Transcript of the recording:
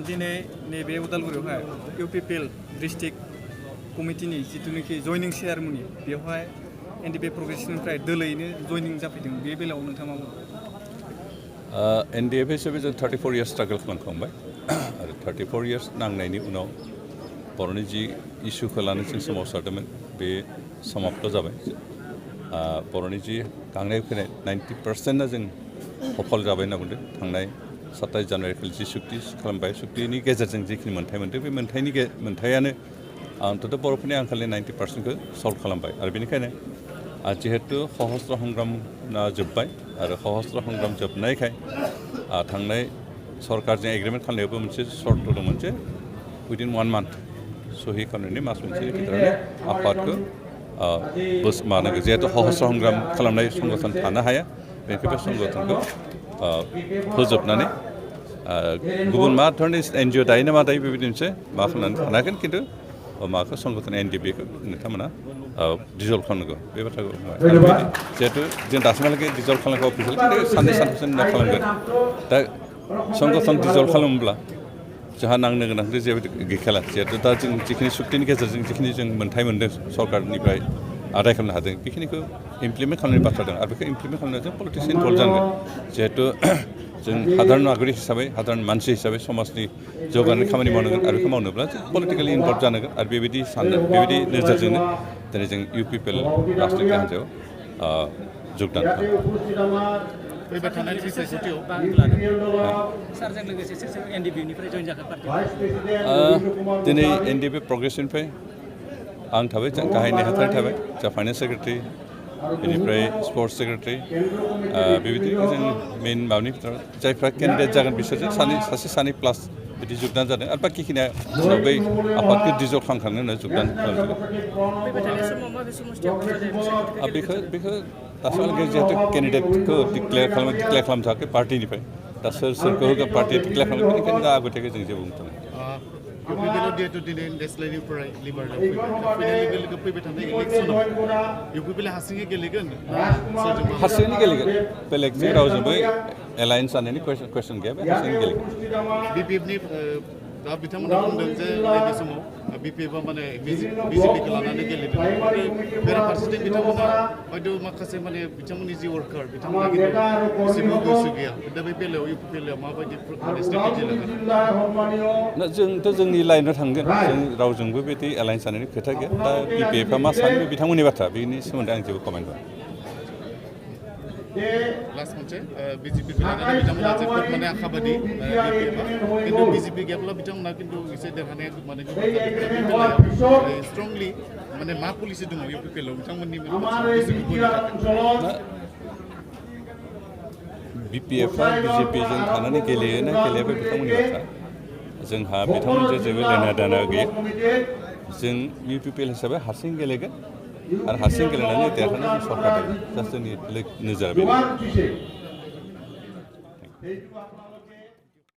दिनै नैबे उदालगुरियावहाय UPPL district कमिटिनि जिथुनाखि जयनिं सेरेमनि बेवहाय एनडिपि प्रग्रेसनिफ्राय दोलैनो जयनिं जाफैदों बे बेलायाव नोंथाङा मा बुङो? एनडिएफ हिसाबै जों 34 इयार्स स्ट्रागल खालामखांबाय आरो 34 इयार्स नांनायनि उनाव बर'नि जि इस्युखौ लानानै जों सोमावसारदोंमोन बे समाप्त जाबाय। बर'नि जि गांनाय उखैनाय 90% जों सफल जाबाय होनना बुंदों। थांनाय 27 जानुवारि खालि जि सुक्ति खालामबाय सुक्तिनि गेजेरजों जिखिनि मोन्थाय मोनदों बे मोन्थायानो अन्तत बर'फोरनि आंखालनि 90%खौ सल्भ खालामबाय आरो बेनिखायनो जिहेतु सहस्र संग्राम जोब्बाय आरो सहस्र संग्राम जोबनायखाय थांनाय सरकारजों एग्रिमेन्ट खालामनायावबो मोनसे सर्त दंमोन जे उइदिन 1 मान्थ सहि खालामनायनि मास मोनसेनि गेजेरावनो आफादखौ मानांगौ जिहेतु सहस्र संग्राम खालामनाय संगठन थानो हाया बेनिखायनो बे संगठनखौ फोजोबनानै गुबुन मा धरननि एनजिअ दायो ना मा दायो बेबायदि मोनसे मा खालामनानै थानो हागोन खिन्थु माखौ संगठन एनडिपिखौ नोंथांमोना डिजल्भ खालामनांगौ बे बाथ्राखौ जिहेतु जों दासिमहालागै डिजल्भ खालामनांगौ अफिसियेल खिन्थु साननै सानथामसो उनाव खालामगोन दा संगठन डिजल्भ खालामोब्ला जोंहा नांनो गोनां जेबो गैखाला जिहेतु दा जों जिखिनि सुक्तिनि गेजेरजों जिखिनि जों मोन्थाय मोन्दों सरकारनिफ्राय आदाय खालामनो हादों बेखिनिखौ इमप्लिमेन्ट खालामनायनि बाथ्रा दं आरो बेखौ इमप्लिमेन्ट खालामनायाव जों पलिटिक्स इनभल्भ जानांगोन जिहेतु जों साधारन नागरिक हिसाबै साधारन मानसि हिसाबै समाजनि जौगानायनि खामानि मावनांगोन आरो बेखौ मावनोब्ला जों पलिटिकेलि इनभल्भ जानांगोन आरो बेबायदि नोजोरजोंनो दिनै जों इउपिपिएल राजनिति हान्जायाव जगदान फैबाय थानाय बिसायख'थियाव सारजों लोगोसे सोर सोर एनडिपिनिफ्राय जयन जागोन पार्टि दिनै एनडिपि प्रग्रेसनिफ्राय आं थाबाय गाहाय नेहाथारि थाबाय जा फाइनान्स सेक्रेटारि बेनिफ्राय स्पर्ट्स सेक्रेटारि बेबायदिनो जों मेइन माबानि भितराव जायफ्रा केन्डिडेट जागोन बिसोरजों सासे सानै प्लास बिदि जगदान जादों आरो बाखिखिनिया बै आफादखौ डिजल्भ खालामखांनायनि उनाव जगदान खालामजोबगोन बेखौ दासिमहालागै जिहेतु केन्डिडेटखौ डिक्लेयार खालामथाराखै पार्टिनिफ्राय दा सोरखौ होगोन पार्टिया डिक्लेयार खालामो बेनिखायनो दा आगोथियाखै जों जेबो बुंथ'नो इउपिपिएल जिहेतु दिनै नेसनेलनिफ्राय लिबारेलाव फैनाय लोगो लोगो फैबाय थानाय इलेक्सनाव इउपिपिएल हारसिङै गेलेगोन हारसिङैनो गेलेगोन बेलेगजों रावजोंबो एलायन्स जानायनि कुइसन गैया बे हारसिङैनो गेलेगोन बिपिएफनि दा बिथांमोना बुंदों जे नैबे समाव बिपिएफआ माने बिजेपिखौ लानानै गेलेदों बेराफारसेथिं बिथांमोना हयथ' माखासे माने बिथांमोननि जि वार्कार बिथांमोना एसेबो गोसो गैया दा बे बेलायाव इउपिपिएलआ माबायदि स्ट्रेटेजि लागोन जोंथ' जोंनि लाइनाव थांगोन जों रावजोंबो बिदि एलायन्स जानायनि खोथा गैया दा बिपिएफआ मा सानो बिथांमोननि बाथ्रा बेनि सोमोन्दै आं जेबो कमेन्ट होआ लास्ट मोनसे बिजेपिखौ लानानै बिथांमोना जोबोद माने आशाबादि बिपिएफआ खिन्थु बिजेपि गैयाब्ला बिथांमोना खिन्थु एसे देरहानाया माने स्ट्रंलि माने मा पलिसि दङ इउपिपिएलआव बिथांमोननि बिपिएफआ बिजेपिजों थानानै गेलेयोना गेलेया बे बिथांमोननि बाथ्रा जोंहा बिथांमोनजों जेबो लेना देना गैया जों इउपिपिएल हिसाबै हारसिं गेलेगोन आरो हारसिं गेलेनानै देरहानानै जों सरकार जास्ट जोंनि नोजोरा बेनो